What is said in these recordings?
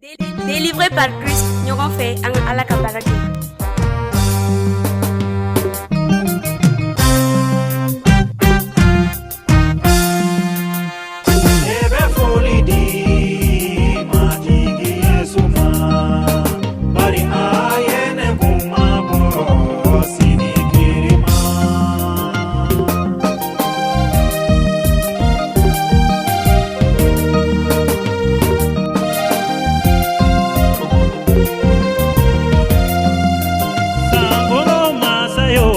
Délivré par Christ, ɲɔgɔn fɛ an ka Ala ka baara kɛ. Ne bɛ foli di Matigi Yesu ma, bari a ye ne kunmabɔ sini kiri ma. Sankolo masa yo,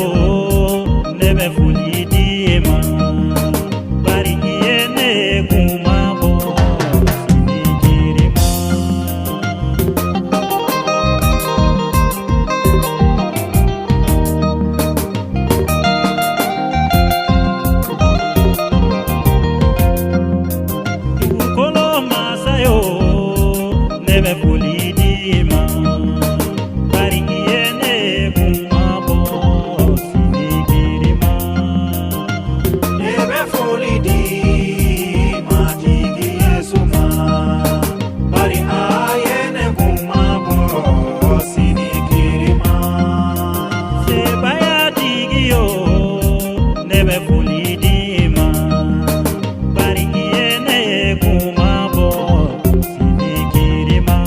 ne bɛ foli di e ma, bari i ye ne kunmabɔ sini kiri ma. Dugukolo masa yo, ne bɛ foli di i ma, bari i ye ne kunmabɔ sini kiri ma. Ne bɛ foli di Matigi Yesu ma, bari a ye ne kunmabɔ sini kiri ma. Sebaaya tigi yo, ne bɛ foli di i ma, bari i ye ne kunmabɔ sini kiri ma.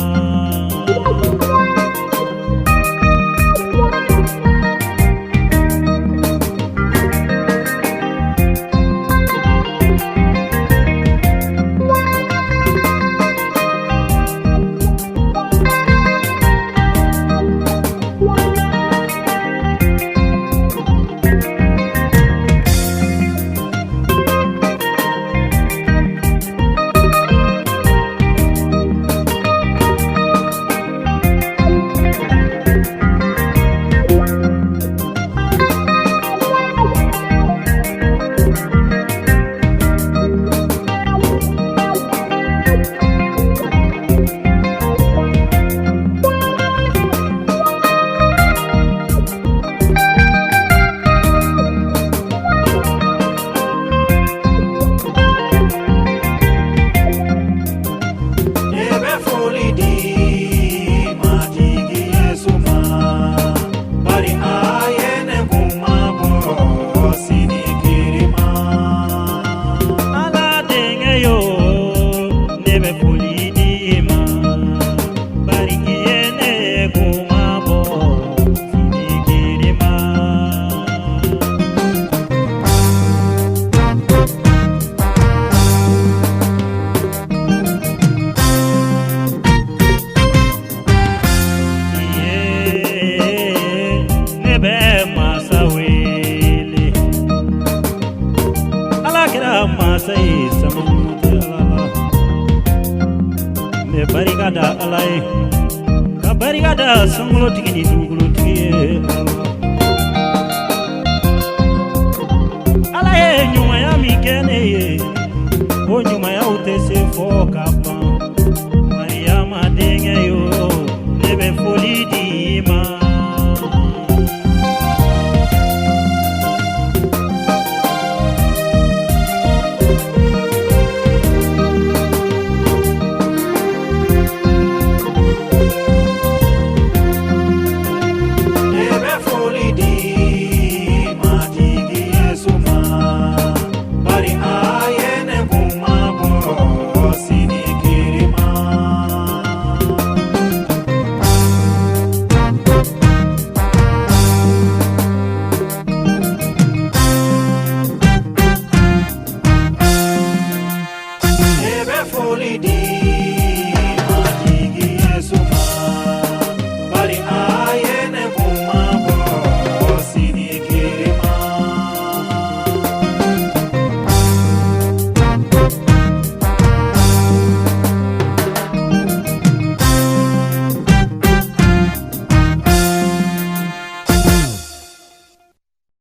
Ne bɛ foli di Matigi Yesu ma, bari a ye ne kunmabɔ sini kiri ma. Ala denkɛ yo, ne bɛ foli di i ma, bari i ye ne kunmabɔ sini kiri ma. Iye, ne bɛ masa wele, Ala kɛra masa ye sama tɛ Ala la. N bɛ barika da Ala ye, ka barika da sankolotigi ni dugukolotigi ye Ala. Ala ye ɲumanya min kɛ ne ye, o ɲumanyaw tɛ se fɔ ka